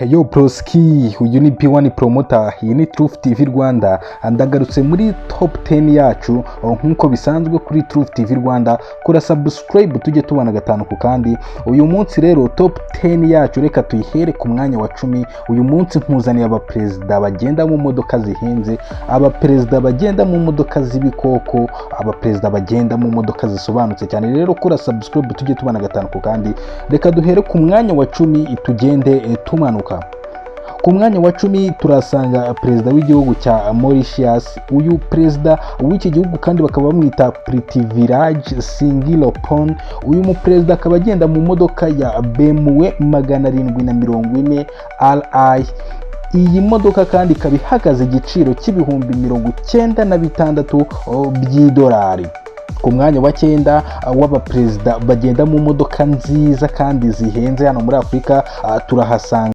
Heyo Proski, uyu ni P1 Promoter, iyi ni Truth TV Rwanda. Ndagarutse muri top 10 yacu nk'uko bisanzwe kuri Truth TV Rwanda. Kora subscribe tujye tubana gatanu ku kandi. Uyu munsi rero top 10 yacu reka tuyihere ku mwanya wa 10. Uyu munsi nkuzaniye abaperezida bagenda mu modoka zihenze, abaperezida bagenda mu modoka z'ibikoko, abaperezida bagenda mu modoka zisobanutse cyane. Rero kora subscribe tujye tubana gatanu ku kandi. Reka duhere ku mwanya wa 10 tugende tumanuka. Ku mwanya wa 10 turasanga perezida w'igihugu cya Mauritius. Uyu perezida w'iki gihugu kandi bakaba bamwita Prithviraj Singh Roopun. Uyu muperezida akaba agenda mu modoka ya BMW 740 Li. Iyi modoka kandi ikaba ihagaze igiciro cy'ibihumbi 96 by'idolari. Ku mwanya wa 9 w'abaperezida bagenda mu modoka nziza kandi zihenze hano muri Afurika turahasanga